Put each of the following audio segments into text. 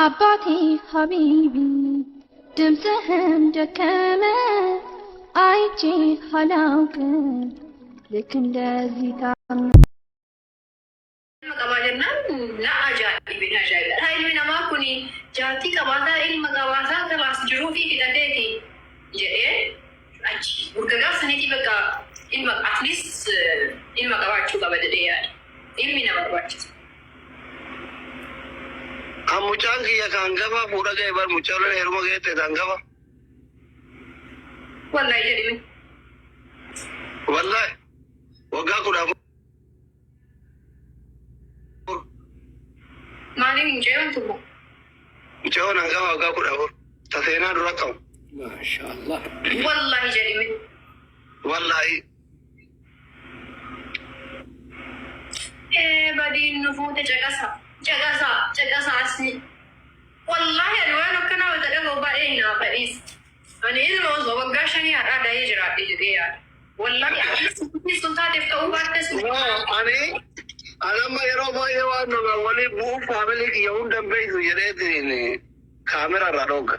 አባቴ ሀቢቢ ድምፅህም ደከመ አይቼ አላውቅም ልክ እንደዚህ ታመ Ilma qabaa jennaan na ajaa'ibe na ajaa'ibe. Taa ilmi namaa kun jaartii qabaataa ilma qabaataa kalaas jiruu fi fixateeti jedhee achi burgagaaf saniitii bakka ilma at least ilma qabaachuu qaba jedhee yaada. Ilmi na barbaachisa. Kan mucaan kiyya kan hangafa fuudha ga'e bar mucaan heeruma geette kan hangafa. Wallahi jedhime. Wallahi waggaa 14. Maaliif mucayyoon tun? Mucaan hangafa waggaa 14. Ta seenaa dura qabu. Maashaallah. Wallahi jedhime. Wallahi. Ee badiin nu fuute caqasa. Caqasa caqasa asii. Wallahi ani waan akkanaa wanta dhaga'u baay'ee hin fadhiis. Ani ilma osoo waggaa 5 har'aa dahee jiraadhe jedhee yaada. Wallahi at least sun taateef ta'uu baattes. No, ani amma yeroo baay'ee waan nama waliin bu'uuf family kiyya hunda hin beektu jedheetiin kaamera irraa dhoogga.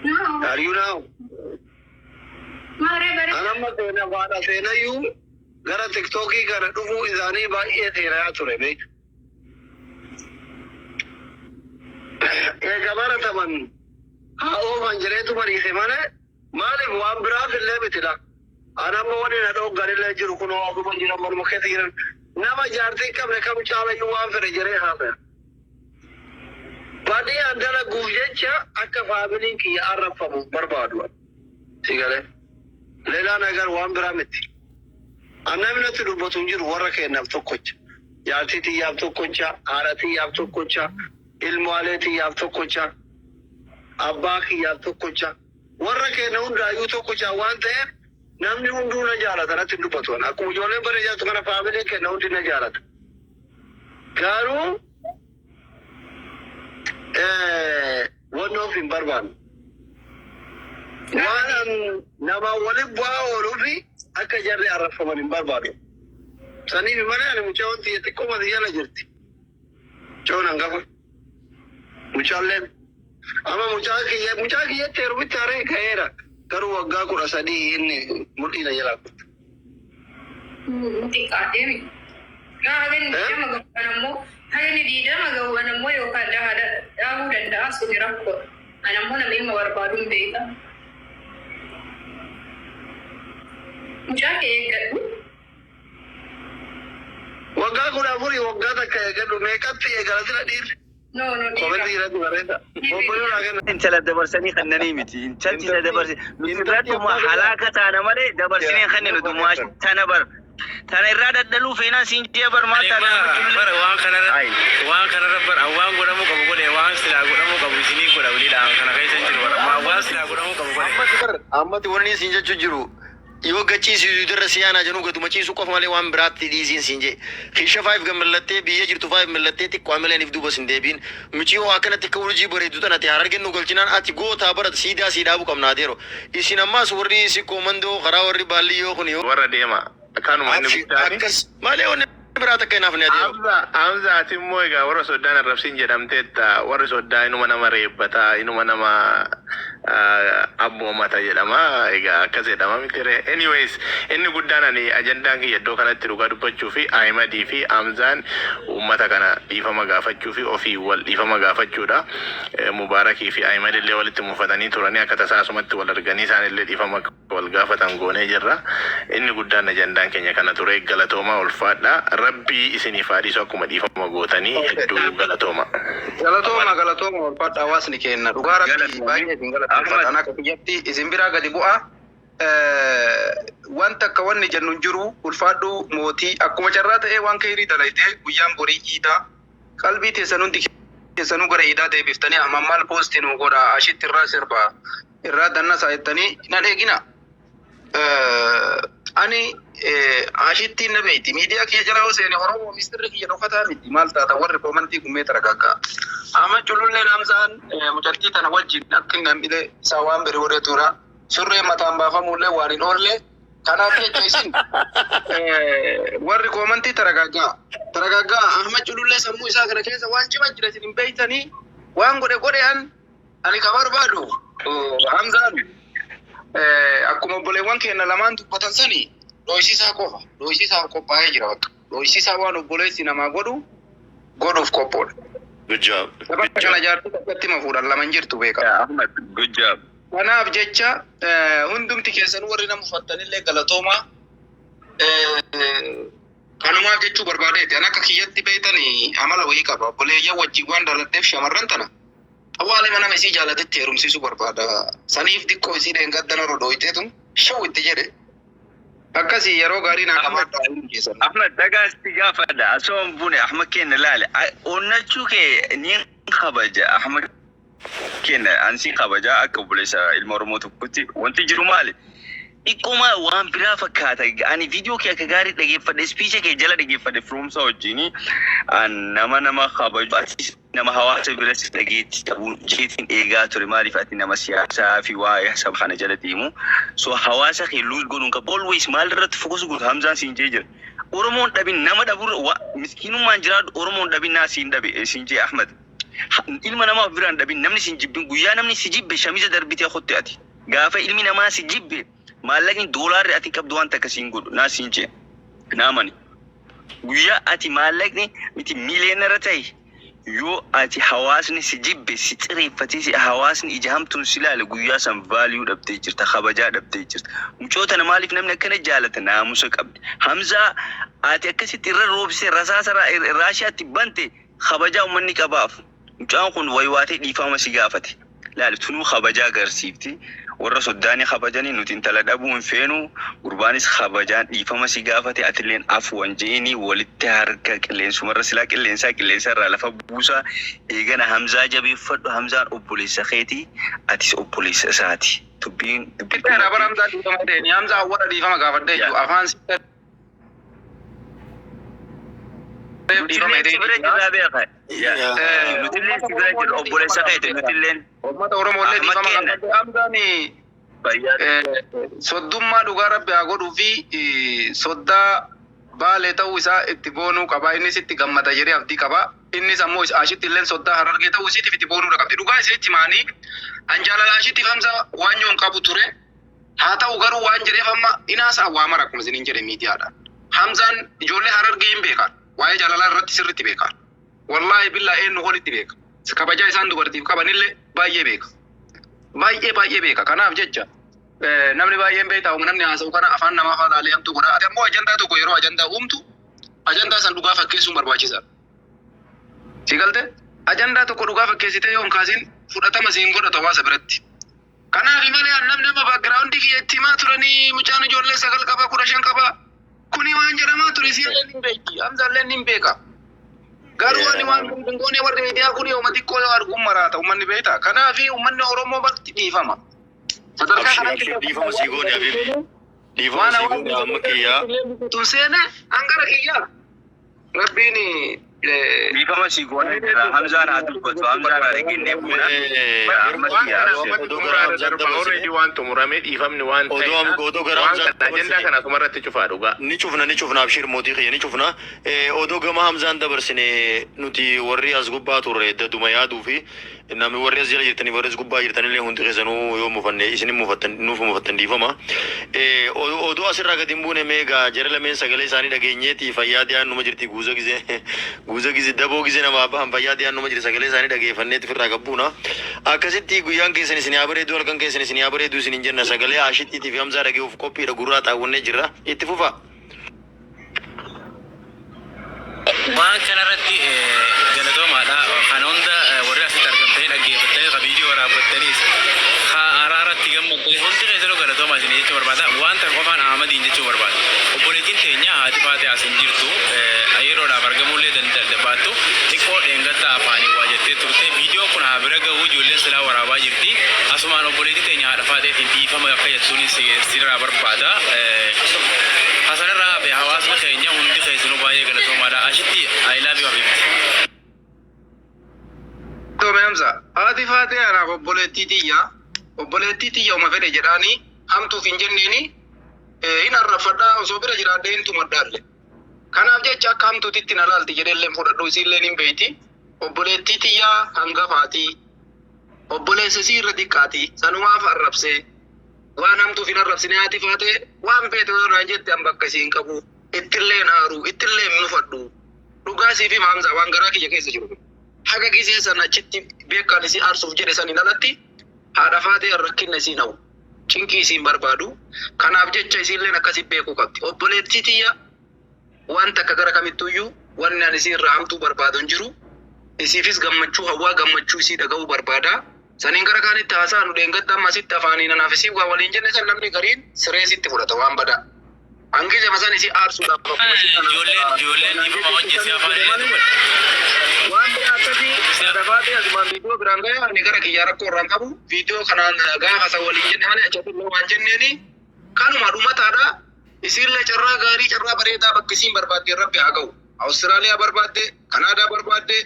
No. Are you now? Maaree bare. An amma seena faadha seenayyuu gara TikTokii kana dhufuu isaanii baay'ee seenaa ture beeku. Eega barataman haa oofan jedheetu bariise malee maaliif waan biraaf illee mitidha. An amma wani na dhoogganillee jiru kunoo asuma jiran manuma keessa jiran nama jaartii hin qabne kam caalayyuu waan fedhe jedhee haasaya. Badii an dalaguuf jecha akka familyn kiyya arrabfamu hin barbaadu. Si galee? Leelaa nagar waan biraa miti. An namni natti dubbatu hin jiru warra keenyaaf tokkocha. Jaartii tiyyaaf tokkocha, haadha tiyyaaf tokkocha, ilmaalee tiyyaaf tokkocha, abbaa kiyyaaf tokkocha. Warra keenya hundaayyuu tokkocha waan ta'eef namni hunduu na jaalata natti hin dubbatu. Akkuma ijoolleen bara jaalatu kana familyn keenya hundi na jaalata. Garuu wannoof hin barbaannu. Waan an nama waliin bu'aa ooluu fi akka jarri arrabfaman hin barbaadu. Saniif malee ani mucaan tiyya xiqqoo mati jala jirti. Mucaan hangafa. Mucaalleen. Amma mucaa kiyya mucaa kiyyatti heerumitti haree ka'eera. Garuu waggaa 13 inni mudhii na jalaa kutte. Xiqqaatee miti. Haga inni 20 gahuudhaan ammoo haga inni 20 gahuudhaan ammoo yookaan dhaabuu danda'a suni rakkoodha. Ani ammoo nama ilma barbaadu hin beeka. Mucaa kee eeggadhu. Waggaa 14 waggaa takka eegadhu meeqatti eegala sila dhiirri. No, dhiira. Commentii irratti barreessa. Obboloo naa kenna. Intala dabarsanii kennanii miti. Intalti isa dabarsi. Nuti irratti halaaka taana malee dabarsinee kenninu dummaa tana bar. Tana irraa daddaluu feenaan siin jee bar maal taana. Bara waan kanarra waan kanarra bara waan godhamuu qabu godhe, waan silaa godhamuu qabu isinii godha waliidha kana keessa hin jiru bara waan silaa godhamuu qabu godhe. Ammatti bar ammatti wanni isin jechuu jiru yoo gachiisisu irra siyaanaa jenuu gaduma ciisu qofa malee waan biraatti dhiisiin siin jee. Kiisha five gammallattee biyya jirtu five mallattee xiqqoo amileeniif duuba sin deebiin. Miciyoo akkanatti akka urjii bareeddu tan ati Harargen nu galchinaan ati gootaa barat siidaa sii dhaabu qabna adeero. Isin ammaas warri sikkoo mandoo karaa warri baalliyyoo kun yoo Warra deema kanuma inni Abshir guddaani. akkas malee wanni biraa takka hin hafne adeero. Hamza Hamza ati immoo egaa warra soddaan arrabsiin jedhamteetta. Warri soddaa inuma nama reebbata, inuma nama abboomata jedhama. Egaa akkas jedhama miti ree. Anyways, inni guddaan ani ajandaan kiyya iddoo kanatti dhugaa dubbachuu fi Ahimadii fi Hamzaan uummata kana dhiifama gaafachuu fi ofii wal dhiifama gaafachuudha. Mubaarakii fi Ahimad illee walitti mufatanii turanii akka tasaasumatti wal arganii isaan illee dhiifama wal gaafatan goonee jirra. Inni guddaan ajandaan keenya kana ture. Galatoomaa, ulfaadha. Rabbii isiniif haa dhiisu akkuma dhiifama gootanii hedduu galatooma. Galatooma, galatooma, ulfaadha. Hawaasni keenya dhugaa rabbii baay'ee isin galateeffata. Akka biyyatti isin biraa gadi bu'a. Wanta akka wanni jennu hin jiru. Ulfaadhu mootii, akkuma carraa ta'ee waan kayrii dalaytee guyyaan borii iidaa qalbii teessan hundi keessanuu gara iidaa deebiftanii amma maal post nu godha ashitti irraa sirba irraa dannasaa jettanii nan eegina. Ani ashittiin na beeyti miidiyaa kiyya jala yoo seene Oromoo mistirri kiyya dhokataa miti. Maal taata warri commentii kun mee taragaaggaa. Amma cululleen Hamzaan mucattii tana wajjin akka inni hamilee isaa waan biri godhetuudha. Surreen mataan baafamullee waan hin oolle. Kanaaf jecha isin warri commentii taragaaggaa taragaaggaa Ahmad culullee sammuu Sammuu isaa kana keessa waan cima jira isin hin beektanii waan godhe godhe an ani ka barbaadu Hamzaan akkuma obboleewwan keenya lamaan dubbatan sani dho'isiisaa qofa dho'isiisaaf qophaa'ee jira bakka dho'isiisaa waan obboleessi namaa godhu godhuuf qophoodha. Good job. Sababa Good job. kana jaartii takkatti ma fuudhan lama hin jirtu beeka. Ahmad, good job. Kanaaf jecha hundumti keessan warri nama uffattanillee galatoomaa kanumaaf jechuu barbaadeeti. An akka kiyyatti beektanii amala wayii qaba. Obboleeyyan wajjin waan dhaladheef shamarran tana awwaalema nama isii jaalatetti heerumsiisuu barbaada. Saniif xiqqoo isii dheengaddana rodooyiteetu shaw itti jedhe. Akkasii yeroo gaarii naa Ahmad, qabaadhaa hundi keessan. Ahmad dhagaa si gaafadha. Osoo hin buune Ahmad keenya laale. Onnachuu kee ni kabaja. Ahmad keenya ansi kabaja akka obboleessa ilma Oromoo tokkotti. Wanti jiru maali? Xiqqooma waan biraa fakkaata. Ani viidiyoo kee akka gaarii dhageeffadhe, speech kee jala dhageeffadhe firoomsa wajjini. An nama kabaju, atis nama hawaasa biratti dhageetti qabu jeetiin eegaa ture. Maaliif ati nama siyaasaa fi waa'ee saba kana jala deemu. So hawaasa kee lose godhuun qabu. Always maal irratti focus godhu Hamzaan siin jee jira. Oromoon dhabin nama dhaburra miskiinummaan jiraadhu Oromoon dhabin naa siin dhabe siin jee Ahmad. Ilma namaa of biraan dhabin namni siin jibbin guyyaa namni si jibbe shamiza darbitee kotte ati. Gaafa ilmi namaa si jibbe maallaqni doolaarri ati qabdu waan takka siin godhu naa siin jee. Naamani. Guyyaa ati maallaqni miti miiliyoonara ta'e yoo ati hawaasni si jibbe si xireeffatee si hawaasni ija hamtuun si ilaale guyyaa san value dhabdee jirta kabajaa dhabdee jirta. Mucoota maaliif namni akkana jaalata naamusa qabdi. Hamzaa ati akkasitti irra roobsee rasaasa Raashiyaatti bante kabajaa uummanni qabaaf. Mucaan kun waywaatee dhiifama si gaafate. Laali tunuu kabajaa agarsiifti. Warra soddaanii kabajanii nuti intala dhabuu hin feenu. Gurbaanis kabajaan dhiifama si gaafate atilleen afwan je'inii walitti harka qilleensumarra silaa qilleensaa qilleensarraa lafa buusaa eegana Hamzaa jabeeffadhu Hamzaan obboleessa keetii atis obboleessa isaati. Dubbiin dubbii Qixxeedha bara Hamzaa dhiifama ta'e. Hamzaa awwaala dhiifama gaafadhee jiru. Afaan si dhiifama Nutilleen si bira jirraa beeka. Nutilleen si bira jirra obboleessa keeti nutilleen. Uummata Oromoo illee Ahmad dhiifama kenna. gaafadhee Hamzaan Fayyaa. Soddummaa dhugaa rabbi haa godhuu fi soddaa baalee ta'uu isaa itti boonuu qaba. Innis itti gammada jedhee abdii qaba. Innis ammoo ashitti illee soddaa harargee ta'uu isiitiif itti boonuu qabdi. Dhugaa isinitti himaanii an jaalala ashittiif Hamza waan yoon qabu ture. Haa ta'u garuu waan jedheef amma inaas awwaamara akkuma isiniin jedhe miidiyaadhaan. Hamzaan ijoollee harargee hin beekan. Waa'ee jaalalaa irratti sirriitti beekan. Wallaahi billaa eenyu olitti beeka. Kabajaa isaan dubartiif qabanillee baay'ee beeka. Baay'ee baay'ee beeka. Kanaaf jecha namni baay'een beektaa namni haasa'u kana afaan namaa afaan laalee hamtuu godha. Ati ammoo ajandaa tokko yeroo ajandaa uumtu ajandaa san dhugaa fakkeessuun barbaachisaadha. Si galte? Ajandaa tokko dhugaa fakkeessitee yoo hin kaasin fudhatama siin godhatu hawaasa biratti. Kanaaf malee namni amma background kiyya itti himaa turanii mucaan ijoollee 9 qaba 15 qaba. Kuni waan jedhamaa ture isiillee ni beekti. Hamzaallee ni beeka. Garuu ani waan kun goone warri miidiyaa kun yooma xiqqoo yoo arguun maraata uummanni beekta. Kanaaf uummanni Oromoo barti dhiifama. Sadarkaa Abshir kanatti abshir dhiifama sii goone habibi. Dhiifama sii goone amma kiyyaa. tun seene hangara kiyyaa. Rabbiin Dhiifama si goone jira. Hamzaan haa dubbatu. Hamzaan haa dhageenyee buuna. Ahmad kiyya abshir. Odoo gara Hamzaan Already dabarsine. waan xumurame dhiifamni waan Odoo ta'edha. odoo gara Waan Hamzaan kana ajandaa dabarsine. kana asumarratti cufaa dhugaa. Ni cufna ni cufna abshir mootii kiyya ni cufna. Odoo gama Hamzaan dabarsine nuti warri as gubbaa turre daduma yaaduu fi namni warri as jala jirtanii warri as gubbaa jirtanillee hundi keessanuu yoo mufanne isin mufattan nuuf mufattan dhiifama. Odoo asirraa gadi hin buune meegaa jara lameen sagalee isaanii dhageenyeeti fayyaa dhiyaan numa jirti guuza gizee guuza gizee daboo gizee namaa bahan fayyaa dhiyaan numa jirti sagalee isaanii dhageeffanneeti ofirraa gabbuuna. Akkasitti guyyaan keessan isin haa bareedu halkan keessan isin haa bareedu isin hin jenna sagalee Ashittiitii fi Hamzaa dhagee'uuf qophiidha gurraa xaawwannee jirra itti fufa. Waan kanarratti galatoomaadha. Kan hunda warri asitti argamtanii dhaggeeffattanii ka viidiyoo waraabbattaniis ka araaratti gammaddanii hundi keessanuu galatoomaa isin jechuu barbaada. Waan tan qofaan Ahmadiin jechuu barbaada. Obboleettiin teenya haati faatee as hin jirtu yeroodhaaf argamuullee baattu xiqqoo dheengadda afaanii waa jettee turte. Viidiyoon kun haa bira ga'u ijoolleen silaa waraabaa jirti. Asumaan obboleettii teenya haadha faateetiin dhiifama akka jettuunis sirraa barbaada. Hasanirraa hafe hawaasni keenya hundi keessanuu baay'ee galatoomaadha. Ashitti I love you habibti. Tome Hamza, haati faatee anaaf obboleettii tiyya, obboleettii tiyya uma fedhe jedhaanii hamtuuf hin jenneeni hin arrafadhaa osoo bira jiraadhee hin tumadhaalle. Kanaaf jecha akka hamtuutitti na laalti jedheelleen fudhadhu isiilleen hin beeyti. Obboleettii tiyyaa hangafaati. Obboleessa isii irra xiqqaati. Sanumaaf arrabsee. Waan hamtuuf hin arrabsine haati faatee waan feete yoo naan jette an bakka isiin qabu. Ittillee hin aaru, ittillee hin mufadhu. Dhugaa siif hima Hamzaa waan garaa kiyya keessa jiru. Haga gisee san achitti beekaan isii aarsuuf jedhe saniin alatti haadha faatee an rakkinna isiin hawwu. Cinqii isiin barbaadu. Kanaaf jecha isiilleen akkasi beekuu qabdi. Obboleettii tiyya waan takka gara kamittuuyyuu wanni ani isii irraa hamtuu barbaadu hin jiru. Isiifis gammachuu hawwaa gammachuu isii dhaga'uu barbaada. Saniin gara kaanitti haasa'anu dheengadda amma asitti afaaniin anaaf isiin waa waliin jenne san namni gariin sireesitti fudhata waan badaa. An gizema san isii aarsuudhaaf akkuma isiin anaaf Ijoolleen ijoolleen waan dhiifama jettu hojjete saniif afaan jedhe illee malee dubbadha. waan biraa akkasii haadha faatee asumaan viidiyoo biraan gaya ani gara kiyyaa rakkoo irraan qabu viidiyoo kanaan gaafa san waliin jenne malee achi illee waan jenneeni kanuma dhumataadha. Isiillee carraa gaarii carraa bareedaa bakka isiin barbaadde rabbi haa ga'u. Awustiraaliyaa barbaadde, Kanaadaa barbaadde,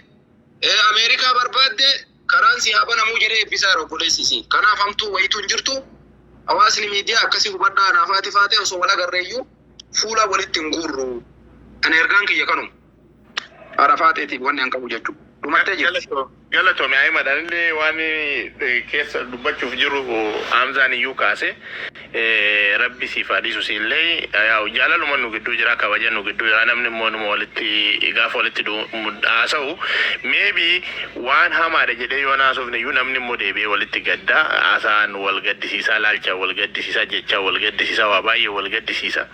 Ameerikaa barbaadde karaan si haa banamuu jedhee eebbisaa jira obboleessi isii. Kanaaf hamtuu wayituu hin jirtu. Hawaasni miidiyaa akkasii hubadhaa anaaf haati faatee osoo wal agarreeyyuu fuula walitti hin guurru. Ani ergaan kiyya kanuma. Haadha faateetiif wanni an qabu jechuudha. Dhumattee jirti. Galatoomi Ahimad anillee waan keessa dubbachuuf jiru Hamzaan iyyuu kaase rabbi siif haa dhiisu siillee yaa'u jaalaluma nu gidduu jira kabaja nu gidduu jira namni immoo numa walitti gaafa walitti haasa'u maybe waan hamaadha jedhee yoo haasofne iyyuu namni immoo deebi'ee walitti gadda haasa'aan wal gaddisiisaa laalchaa wal gaddisiisaa jechaa wal gaddisiisaa waa baay'ee wal gaddisiisa.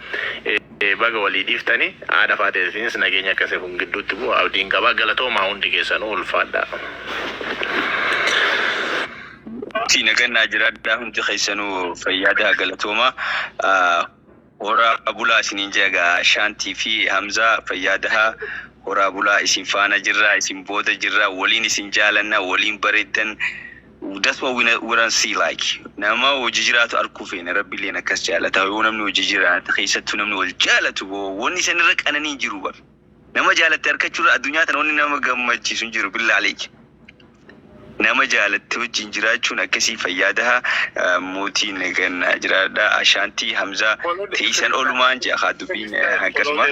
Baga walii dhiiftanii haadha faateetiinis nageenya akkasii kun gidduutti bu'u abdiin qabaa galatoomaa hundi keessanuu ulfaadha. Ti nagannaa jiraadhaa hundi keessanuu fayyadaa galatoomaa. Horaa bulaa isiniin jedha Ashaantii fi Hamzaa fayyaadahaa horaa bulaa isin faana jirra isin booda jirra waliin isin jaalanna waliin bareeddan. That's what we don't see like nama hojii jiraatu arguu feena rabbiilleen akkas jaalata yoo namni hojii jiraate keessattuu namni wal jaalatu boo wanni isan irra qananii hin jiru bar nama jaalatte harkachuurra addunyaa tana wanni nama gammachiisu hin jiru billaa aleeki. Nama jaalatte wajjin jiraachuun akkasii fayyaadaha mootii nagannaa jiraadha Ashaantii Hamzaa teessan oolumaan jea haa dubbiin akkasuma.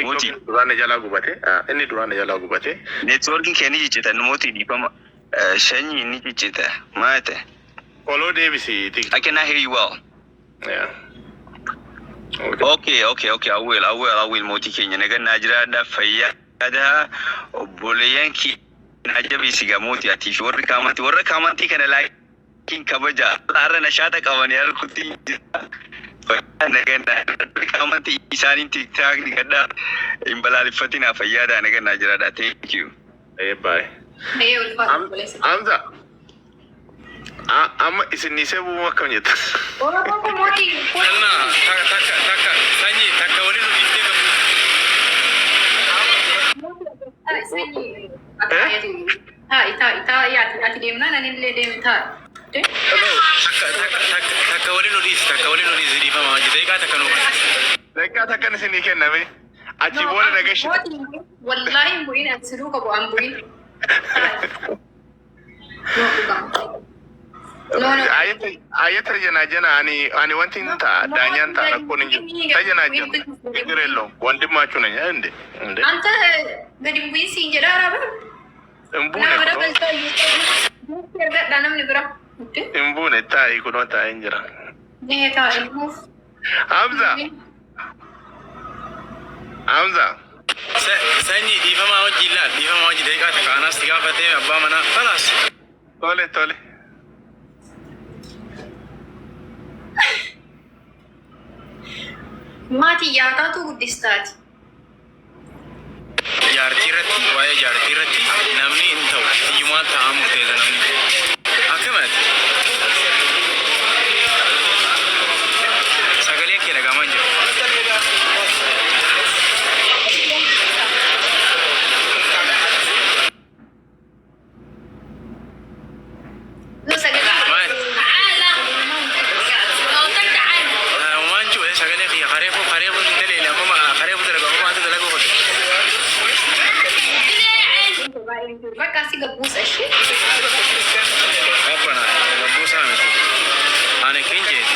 Mootii duraan jalaa gubate inni duraan jalaa gubate. Neetwoorkiin kee ni ciccita mootii dhiifama sanyii ni ciccita maata. Follow deebisi. I cannot hear you well. Yeah. Okay, I will mootii keenya nagannaa jiraadha fayyaadaha obboleeyyan kee ajabeesi gaa mootii atii fi warri kaamantii warra kaamantii kana laakiin kabaja har'a nashaata qabanii harkutti jira. Nagannaa warri kaamantii isaaniin tiktaakni gadhaa hin balaaleffatinaa fayyaadhaa nagannaa jiraadha thank you. Eh bye. Ee ulfaata obboleessa. Hamza. Amma isin nisee bu'uu akkam jetta? Oromoo koo mootii. Kennaa takka takka takka sanyii takka waliin nu dhiiftee qabu. Sanyii. Taa'i taa'i taa'i ati ati deemnaan ani illee deemu taa'i. Takka takka takka takka waliin nu dhiisi takka waliin nu dhiisi dhiifama hojii daqiiqaa takka nu. Daqiiqaa takkan isinii kenname. Achi booda nagashita. Mootii wallaahi hin bu'in ani siduu qabu an bu'in. No dhugaa. No no. Ayyata jana jana ani ani wanti hin ta'a daanyaan ta'a rakkoon hin jiru. Tajanaa jana ችግር የለውም ወንድማችሁ ነኝ እንዴ እንዴ አንተ gadi hin bu'in siin jedhaa araaba. Hin buune Nama bira kunoo galtaa ergadhaa namni bira. Hin buune taa'ii kunoo taa'een jira. Ee taa'i. Hamza Hamza. Sanyii dhiifamaa wajjin laal dhiifamaa wajjin daqiiqaa takka anaas si gaafatee abbaa manaa khalaas. Tole tole. Maatii yaataatu guddistaati. Jaartii irratti waa'ee jaartii irratti namni hin ta'u hiyyumaa ta'aa murteessa namni. Akkamati? Sagaleen kee dhagahamaa hin jiru. Sagalee. Waan jiru sagalee kiyya kareefu kareefu hin daleele amma kareefu dalagu amma maata dalagu qote. Bakka si gabbuusa ishee. Qabbana gabbuusaa miti. Ani kin jeeti.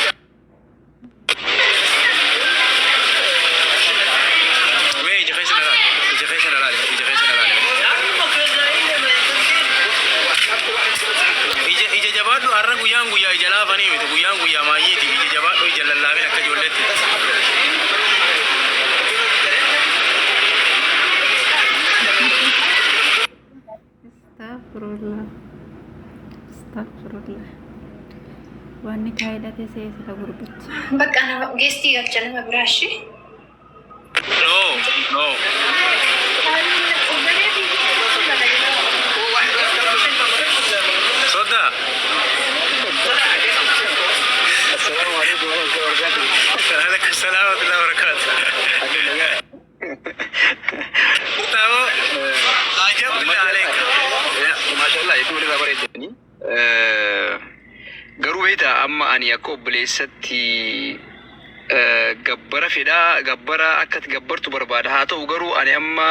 Guyyaan guyyaa ija laafanii miti, guyyaan guyyaa maayyiiti, ija jabaadhu, ija lallaafin akka ijoolleetti. Astaghfirullah. Astaghfirullah. Wanni kaayidhate see sila gurbichi. Bakka nama geestii galcha nama biraa ishee. No, no. Sodda. Assalaamu alaikum warahmatullahi wabarakatuh. Alaikum salaam wa rahmatullahi wa barakatuh. Tawo ajab billah alaik. Maashaallah, hedduu walirraa bareeddanii. Garuu beektaa, amma ani akka obboleessatti gabbara fedhaa, gabbara akka ati gabbartu barbaada. Haa ta'u garuu ani amma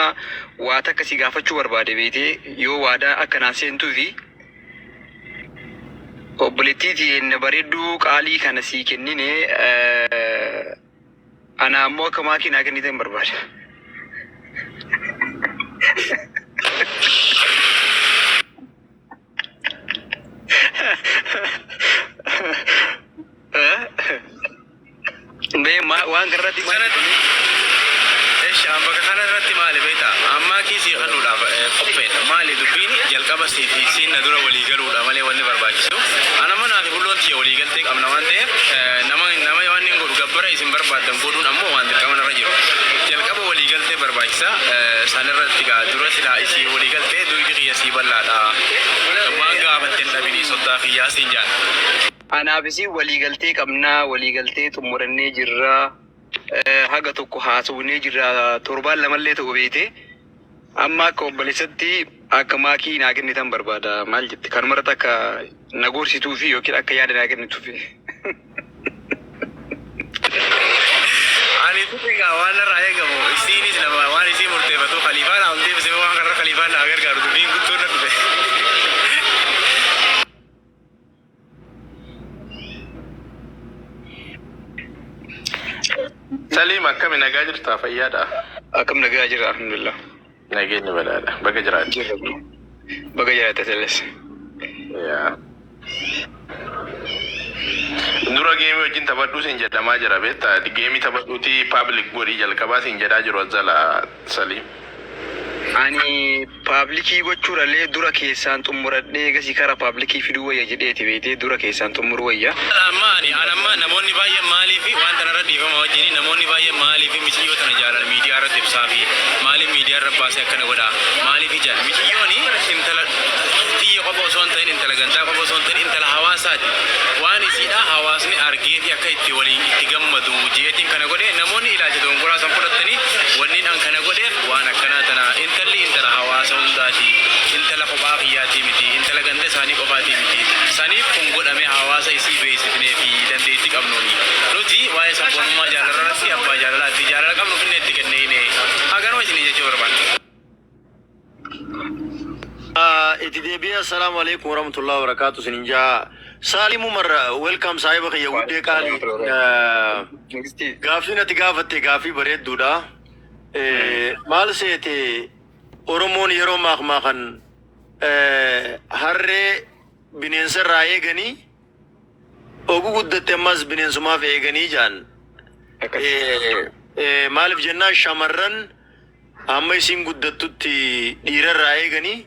waa takka si gaafachuu barbaade, beetee, yoo waadaa akka naan seentuufi obboleettii tiyya bareedduu qaalii kana sii kennine, ana ammoo akka maakii naa kennite hin barbaada. Mee waan kanarratti maal jettanii? Eshi, an bakka kana irratti maali beektaa? Ammaa kiisii kanuudhaaf qopheedha. Maali dubbiin jalqaba sii fi siin na dura walii galuudha malee wanni barbaachisu. Ana manaa fi bulloon tiyya walii galtee qabna waan ta'eef, nama nama waan hin godhu, gabbara isin barbaaddan godhuun ammoo waan dirqama narra jiru. Jalqaba walii galtee barbaachisa. San irratti gaa dura silaa isii walii galtee duydi kiyya sii bal'aadha. Waan gaafatte hin dhabini, soddaa kiyyaa siin jaan. Anaaf isin walii galtee qabnaa, walii galtee xumurannee jirra. Haga tokko haasofnee jirra, torbaan lamallee ta'u beete. Amma akka obboleessatti akka maakii naa kennitan barbaada. Maal jette? Kanumarratti akka na gorsituu fi yookiin akka yaada naa kennituufi. Ani egaa waan narraa eegamu, isiinis nama waan isii murteeffatu, khaliifaa naa ol deebisee, waan kanarra khaliifaan naa gargaaru, dubbiin guddoon na dhufe. Saliim, akkami, nagaa jirtaa, fayyaadha? Akkam, nagaa jira, alhamdulillah. Nageenyi badhaadha. Baga jiraate. Jirra. Baga jiraate selles. Yaa. Dura geemii wajjin taphadhuu siin jedhamaa jira, beektaa? Geemii taphadhuutii public godhii jalqabaa siin jedhaa jiru Azzala Saliim. Ani public gochuurallee dura keessaan xumuradhee egasii kara public fiduu wayya jedheeti, beetee, dura keessaan xumuruu wayya. Amma ani an amma namoonni baay'een maaliif waan tanarra, dhiifama wajjin, namoonni baay'een maaliif miciyyoo tana jaalala miidiyaa irratti ibsaa fi maaliif miidiyaa irra baasee akkana godha maaliif ijaan miciyyooni intala tiyya qofa osoo hin ta'in, intala gandaa qofa osoo hin ta'in, intala hawaasaati. Waan isiidha hawaasni argee fi akka itti waliin itti gammadu jeetiin kana godhe. Namoonni ilaalcha dogongoraa san fudhatanii, wanni an kana godheef waan akkanaa tana. Intalli intala hawaasa hundaati, intala kophaa kiyyaatii miti, intala ganda isaanii qofaatii miti. Saniif kun godhame, hawaasa isii beeksifnee fi dandeettii qabnuuni. Nuti waa'ee sabboonummaa jaalarratti abbaa jaalalaatti jaalala qabnu finne itti kenneine haganuma isinii jechuu barbaada. Itti deebi'ee assalaamu alaikum warahmatullahi wabarakatuh sinin jaa. Saalim Umar, welcome, saahiba kiyya guddee qaali. Gaaffii natti gaafatte gaaffii bareedduudha. Maal seete, Oromoon yeroo maakmaakan harree bineensa irraa eeganii, ogu guddatte ammas bineensumaaf eeganii jaan. Maaliif jennaan, shamarran amma isin guddattutti dhiirarraa eeganii,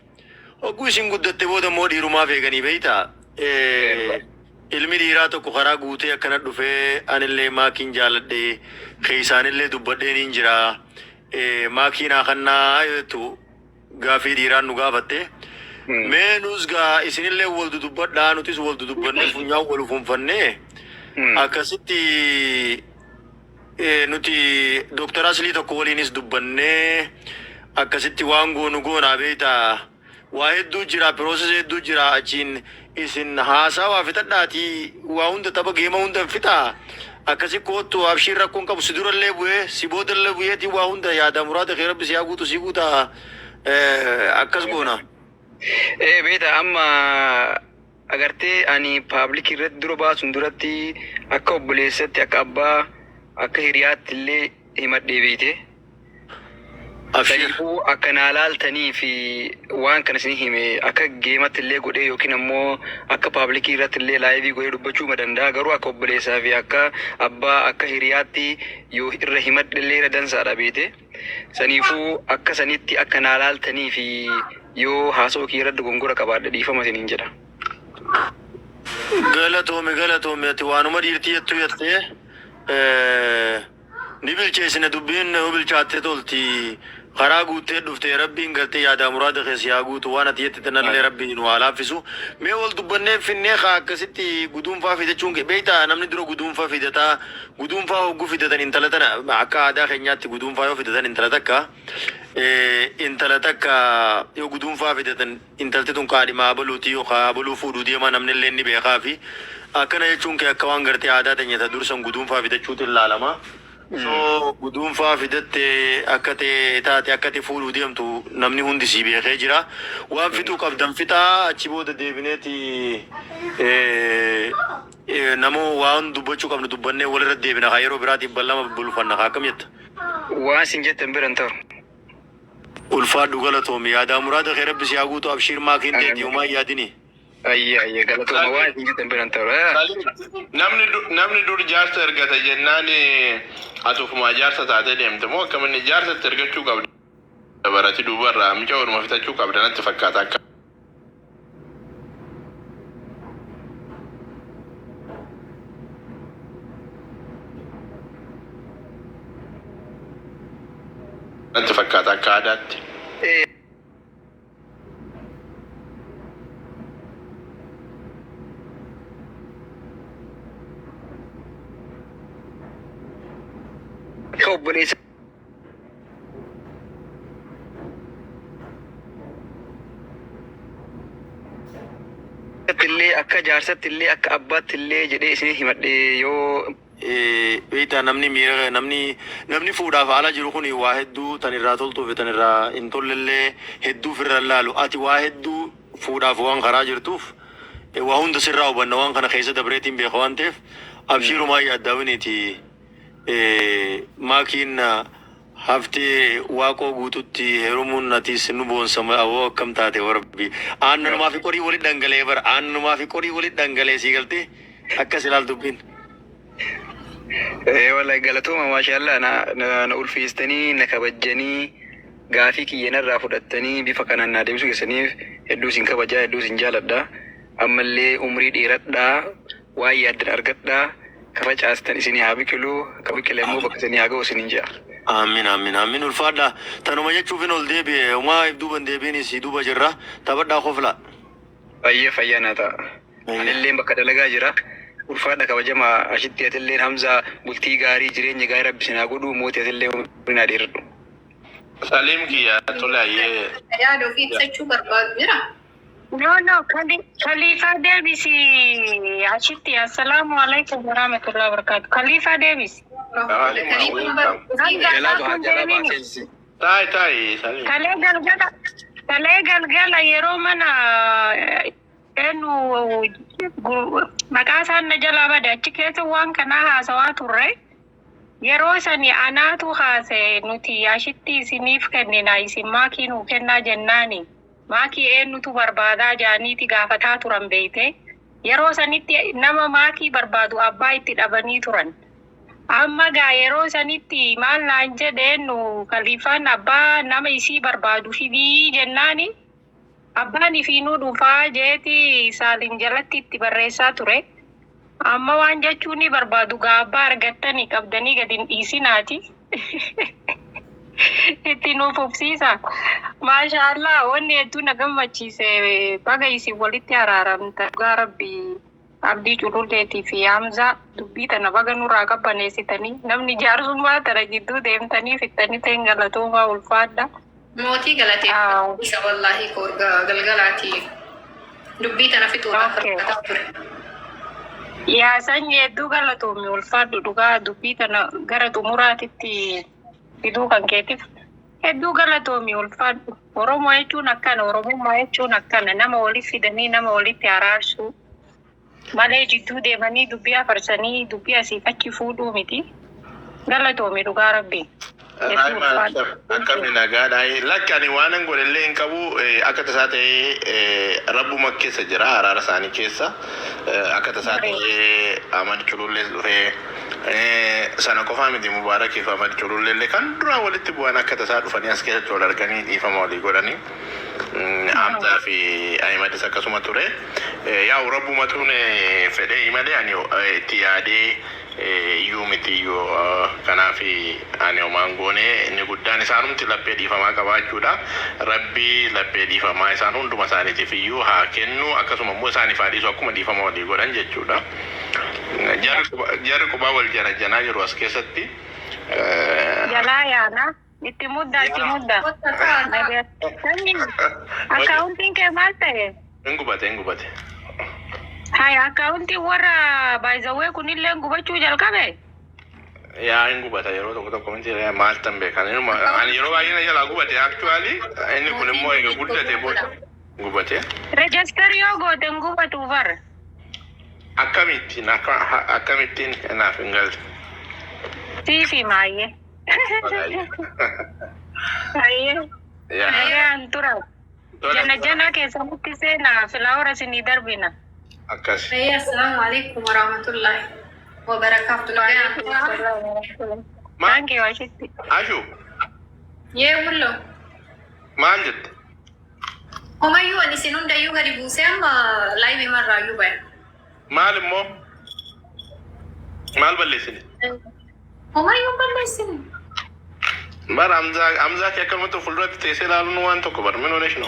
hogguu isin guddatte booda immoo dhiirumaaf eeganii, beeytaa. Ilmi dhiiraa tokko karaa guutee akkana dhufee, anillee maakiin jaaladhe, keessaanillee dubbadheen hin jira, maakii naa kannaa jettu, gaafii dhiiraan nu gaafatte. Mee nus gaa isinillee wal dudubbadhaa, nutis wal dudubbannee funyaan wal ufunfannee, akkasitti nuti Dooktar Aslii tokko waliinis dubbannee, akkasitti waan goonu goonaa, beektaa. Waa hedduu jira, process hedduu jira. Achiin isin haasaa waa fixadhaatii, waa hunda tapha geema hunda hin fixaa. Akkasi koottu, abshiin rakkoon qabu, si durallee bu'ee si boodallee bu'eetii, waa hunda yaada muraada kee rabbi si haa guutu, si guuta, akkas goona. Ee, beeta, amma agartee, ani public irratti dura baasuun duratti akka obboleessatti, akka abbaa, akka hiriyaatti illee himadhee, beeyte. Abshir. Saniifuu akka naa laaltanii fi waan kana isin hime akka geematti illee godhee yookiin ammoo akka public irratti illee live godhee dubbachuu ma danda'a, garuu akka obboleessaa fi akka abbaa, akka hiriyaatti yoo irra himadhe illee irra dansaadha beete. Saniifuu akka sanitti akka naa laaltanii fi yoo haasa'uu kiyya irratti dogongora qabaadhe dhiifama isiniin jedha. Galatoomi, galatoomi. Ati waanuma dhiirtii jettuu jettee ni bilcheessine. Dubbiin yoo bilchaatte tolti. Karaa guuttee dhufte. Rabbiin gartee yaadaa muraada keessa yaa guutu. Waan ati jette tanallee rabbiin nu haa laaffisu. Mee wal dubbannee finnee kaa akkasitti guduunfaa fidachuun kee beektaa? Namni dura guduunfaa fidataa. Guduunfaa hogguu fidatan intala tana akka aadaa keenyaatti guduunfaa yoo fidatan intala takka, intala takka yoo guduunfaa fidatan, intalti tun kaadhimaa abaluuti yookaan abaluu fuudhuu deemaa, namni illee ni beekaa. Fi akkana jechuun kee akka waan gartee aadaa teenya ta dursan guduunfaa fidachuutu ilaalama. So guduunfaa fidatte akka ta'e taate akka ta'e fuudhuu deemtu namni hundi sii beekee jira. Waan fixuu qabdan fixaa, achi booda deebineeti nama waan dubbachuu qabnu dubbannee walirra deebina. Haa, yeroo biraatiif ballama bulfanna. Haa, akkam jetta? Waan isin jettan bira hin ta'u. Ulfaadhu, galatoomi. Yaadaa muraada kee rabbi si haa guutu. Abshiir, maakiin teeti homaa hin yaadini. Ayyee, ayyee, galatooma, waan isin jettan bira hin ta'u. Namni dur jaarsa ergata jennaan ati ofumaa jaarsa taatee deemte moo akkaminni jaarsa itti ergachuu qabda? Barati duubarraa mucaa orma fitachuu qabda natti fakkaata akka. Natti fakkaata akka aadaatti. Akka obboleessa illee, akka jaarsatti illee, akka abbaatti illee jedhee isin himadhe yoo Beektaa, namni miira namni namni fuudhaaf ala jiru kun waa hedduu tan irraa toltuu fi tan irraa hin tollellee hedduu ofirra hin laalu. Ati waa hedduu fuudhaaf waan karaa jirtuuf waa hunda sirraa hubanna. Waan kana keessa dabreetiin beeka waan ta'eef abshiirumaa yaaddaawiniiti. Maakiin haftee Waaqoo Guututti heerumuun atis nu boonsa. Awoo, akkam taate warabbi? Aannanumaa fi qorii walit dhangala'ee bara, aannanumaa fi qorii walit dhangala'ee sii galtee akkas ilaal dubbiin. Wallahi galatooma, maashaallah, na na na ulfeessitanii, na kabajjanii, gaafii kiyya narraa fudhattanii bifa kanaan na deebisuu keessaniif hedduu isin kabajaa, hedduu isin jaaladha. Ammallee umrii dheeradhaa, waan yaaddan argadhaa, ka facaastan isinii haa biqilu, ka biqile immoo bakka isinii haa ga'u isiniin jedha. Aamin, aamin, aamin, ulfaadha. Tanuma jechuufin ol deebi'e. Homaa if duuban deebiinis duuba jirra. Taphadhaa, kofla. Baay'ee fayyaa naa ta'a. Anillee bakka dalagaa jira. Ulfaadha, kabajamaa ashitti, atilleen Hamzaa, bultii gaarii, jireenya gaarii rabbi isin haa godhu. Mootii, atillee umrii naa dheeradhu. Saliim kiyya, tole, ayyee. Yaada ofii ibsachuu barbaadu jira. No, no, Khalifa deebisi achitti. Assalaamu alaikum warahmatullahi wabarakatuh. Khalifa deebisi. Jalaa bahaa, jalaa bahaa, seensisi. Taai, taai, Saliim. Kalee galgala yeroo mana eenyu maqaa isaan na jalaa bade achi keessa waan kanaa haasawaa turre. Yeroo sani anaatu haase, nuti ashitti isiniif kennina, isin maakii nuu kennaa jennaani. Maakii eenyutu barbaadaa jaaniiti gaafataa turan beeyte. Yeroo sanitti nama maakii barbaadu abbaa itti dhabanii turan. Amma gaa yeroo sanitti maal naan jedheen, nu kaliifaan abbaa nama isii barbaadu fidii jennaani, abbaan ifiinuu dhufaa jeeti Saalim jalatti itti barreessaa ture. Amma waan jechuun ni barbaadu gaa, abbaa argattanii qabdanii gadi hin dhiisinaati. Itti nuuf ufsiisa. Maashaallah, wanni hedduu na gammachiise, baga isin walitti araaramta. Dhugaa rabbii, Abdii Cululleetii fi Hamzaa, dubbii tana baga nurraa qabbaneessitanii, namni jaarsummaa tana gidduu deemtanii fixxanii ta'in, galatoomaa, ulfaadha. Mootii galateeffadha. Isa wallaahi galgalaati dubbii tana fixuudhaaf rakkataa ture. Yaa sanyii, hedduu galatoomi, ulfaadhu. Dhugaa dubbii tana gara xumuraatitti fiduu kan keetiif hedduu galatoomi, ulfaadhu. Oromoo jechuun akkana, Oromummaa jechuun akkana, nama walitti fidanii nama walitti araarsuu malee jidduu deemanii dubbii afarsanii dubbii asiif achi fuudhuu miti. Galatoomi, dhugaa rabbii. Hedduu Raayima ulfaadha. akkami nagaadha. Lakki ani waan hin godhellee hin qabu, akka tasaa ta'ee rabbuma keessa jira, araara isaanii keessa akka tasaa ta'ee Ahmad Culullees dhufee, sana qofaa miti, Mubaarakiif Ahmad Cululleellee kan duraan walitti bu'an akka tasaa dhufanii as keessatti wal arganii dhiifama walii godhanii. Hamzaa fi Ahimadis akkasuma ture. Yaa'u rabbumatuun fedhee malee ani itti yaadee iyyuu miti iyyuu, kanaaf ani homaan goone. Inni guddaan isaanumti laphee dhiifamaa qabaachuudha. Rabbi laphee dhiifamaa isaan hunduma isaaniitiif iyyuu haa kennu, akkasuma immoo isaaniif haa dhiisu akkuma dhiifama walii godhan jechuudha. Jarri qubaa wal jana jiru as keessatti. Jalaa yaana. Itti mudda, itti mudda. Akkaawuntiin kee maal ta'e? Hin gubate, hin gubate. Hai, akkaawuntiin warra baay'izawwee kunillee gubachuu jalqabe? Yaa, hin gubata yeroo tokko tokko miti maal tan beekan. Ani yeroo baay'ee na jalaa gubate actually, inni kun immoo eega guddate booda gubate. Register yoo goote hin gubatu bar. Akkamittiin akkamittiin naaf hin galte. Siifi maayyee. Ayyee. Yaa. Nagaan tura. Jana jana keessatti seenaa filaawara isinii darbina. Akkas. Assalaamu alaikum warahmatullahi wabarakaatu. Nagaan tura. Thank you, Ashitti. Ashu. Yee mullo. Maal jette? Homayyuu ani isin hundayyuu gadi buusee amma live marraayyuu baya. Maal immoo? Maal balleessine? Homayyuu balleessine. Bara Hamzaa Hamzaa kee akkanumatti fuulduratti teessee ilaaluun waan tokko bar min onesh no.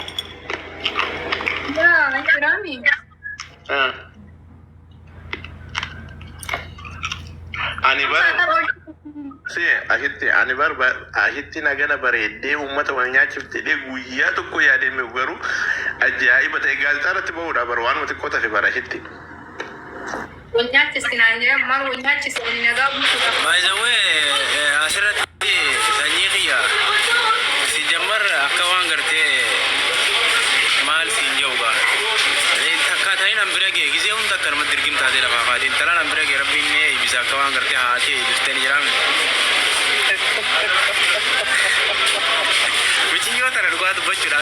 Yaa jiraami. Ani bar si ashitti ani bar ashitti nagana bareeddee uummata wal nyaachifte guyyaa tokko yaadee mi'u, garuu ajaa'iba ta'e gaazexaa irratti bahuudha bar, waanuma xiqqoo tafe bara ashitti. Wal nyaachiste naan jedhan, maal wal nyaachiste? Ani nagaa buusuudhaaf. By the way, asirratti sanyii kiyya si jammar akka waan gartee maal siin jedhu gaa. Takka ta'in an bira gee gisee hunda akkanumatti dirgim taatee lafaa kaatiin talaan an bira gee rabbiin ni eebbisa akka waan gartee haatee eebbiftee ni jiraame. Michiyyoo tana dhugaa dubbachuudha.